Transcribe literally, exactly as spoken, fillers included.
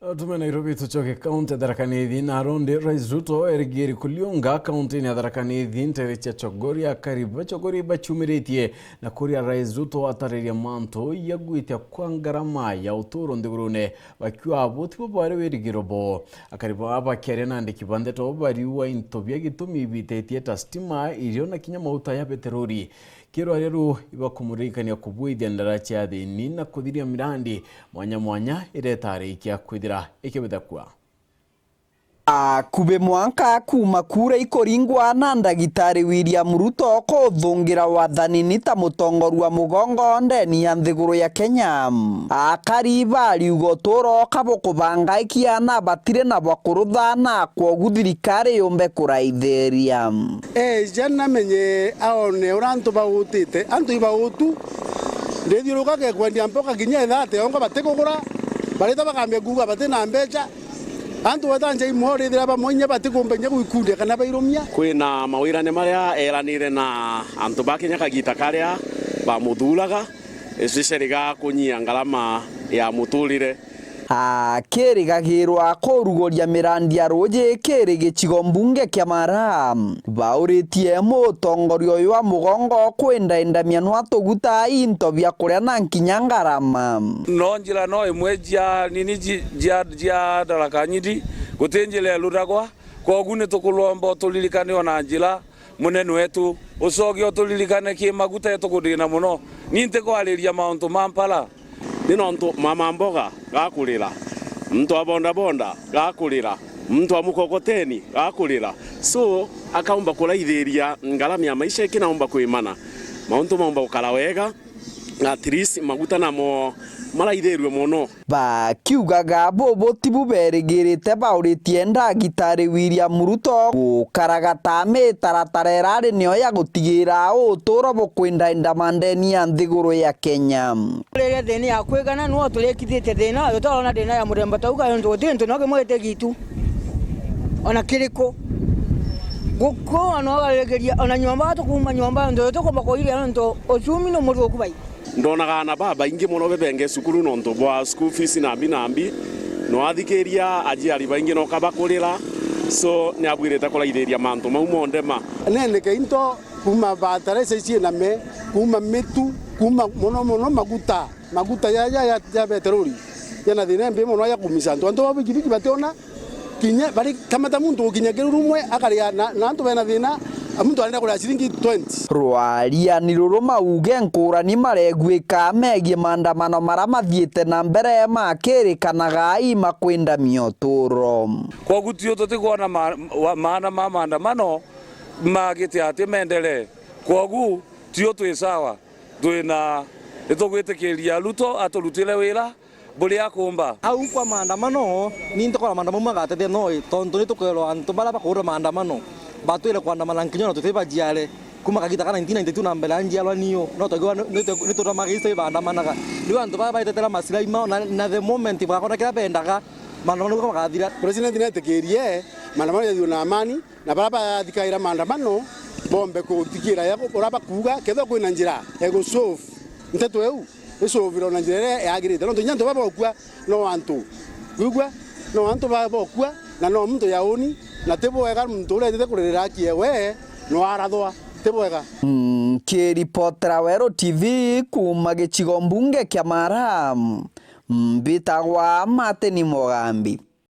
Tume Nairobi tucoke kaunti ya Tharaka Nithi, na arondi Rais Ruto erigiri kuliunga kaunti-ini ya Tharaka Nithi ntere cia Chogoria, akari ba Chogoria ibachumiritie na kuria Rais Ruto atariria mantu ya gwitia kwa ngarama ya uturo nthigurune, bakiuga buti bo bwari wirigiro bo. Akari baa bakiaria na andiki ba ndeto bariuga into bia gitumi bititie ta stima, irio na kinya mauta ya beterori. Kiro aria ru ibakumuririkania kubwithia ndara cia thini na kuthiria mirandi mwanya mwanya iria itarikia kwithira ikibithakua. Akubi mwanka kuuma kura ikuringwa na ndagitari William Ruto kuthungira wathanini ta mutongoria wa mugongo ndeni ya nthiguru ya Kenya. Akari bariuga uturo kabukubangaikia na batiri na bwa kurutha, na kwogu thirikari yumbe kuraithiria. Eja namenye aone uria antu bautite. Antu ibautu. Ndithiuruka gekwendia mboka kinya ithate ongo batikugura. Barita bakambia kuuga bati na mbeca. Antu bata nja imwe urithira bamwe inya batikumba inya gwikundia kana bairumia. Kwina mawirane maria eranire na antu ba Kenya kagita karia bamuthuraga, especially ga kunyia ngarama ya muturire. Akirigagirwa kuruguria mirandi ya ruuji kiri gicigo mbunge kia Mara, bauritie mutongoria uyu wa mugongo kwindaindamia nwa tuguta, into bia kuria na nkinya ngarama. No njira no imwe jia nini ji-, jia, jia Tharaka Nithi, guti njira irutagwa, kwogu ni tukulomba uturirikane ona njira munene wetu, ucoke uturirikane ki maguta, itukuthina muno. Ni ntikwariria mauntu ma mpara. Ni nontu mama mboga gakurira, muntu wa bodaboda gakurira, muntu wa mukokoteni gakurira. So, akaumba kuraithiria ngarama ya maisha ikinaumba kwimana. Mauntu maumba gukara wega, at least maguta namo maraithirue muno. Bakiugaga bubu tibu berigirite bauritie ndagitari William Ruto gukaragata mitaratara irari nio ya gutigira uturo bukwindaindama ndeni ya nthiguru ya Kenya. Rire thina ya kwigana, nwe uturikithitie thina, tutarona thina ya muremba tauga, nontu guti ntu no kimwe giti gitu ona kiriku. Guku ona ugaririkiria ona nyomba, tukuuma nyomba, ntu tukumba kuiria, nontu uchumi ni muthuku bai. Ndonaga aana babaingi mono bebenge cukuru nontu bwa school fees na mbi na mbi. Nwathikiria aciari baingi no kabakurira, so niabwirite kuraithiria mantu mau monthe ma. Neneke into kuuma fertilizer ici na me, kuuma mitu, kuuma mono mono maguta, maguta ya, ya, ya, ya beterori, yana thina mbi mono ya kumisha antu. Antu ba bikibiki bationa kinya bari kamata muntu gukinya kirurumwe akaria na, na antu bena thina, muntu arenda kuria ciringi twenty. Rwariani ruru mauge nkurani mareguika megie maandamano mara mathiite na mbere makirikanaga i makwindamia uturo. Kwogu tio tutikwona ma-, wa-, maana ma maandamano magite ati mendelee. Kwogu tio twi sawa. Twina, nitugwitikiria Ruto aturutire wira buria akumba. Au kwa maandamano, ni ntikora maandamano mau magatethia noi, tontu ni tukwirwa antu baria bakurira maandamano batwire kuandamana nkinya ona tutibajiare. Kuma kagita ka nineteen ninety-two na mbere ya njiarwa niu, no twigua ni, ni, ni turamagicite baandamanaga. Riu antu baria baitetera maslahi mao, na, na the moment bagakora kiria bendaga, maandamano mau magathira. President netikirie maandamano jathithue na amani. Na baria bathikaira maandamano bombe kuthikiira ya uria bakuuga, kethirwa kwina njira egusolve nteto iu, isolvirwe na njira iria yagirite. Nontu inya antu baba bokua no antu, kwigua, no antu baba bokua, na no muntu ya uni, na ti bwega muntu uria etite kuririra haki ewe no arathwa, ti bwega. Nkiripotera Weru T V kuuma gicigo mbunge kia Mara, mbitagwa Martin Mugambi.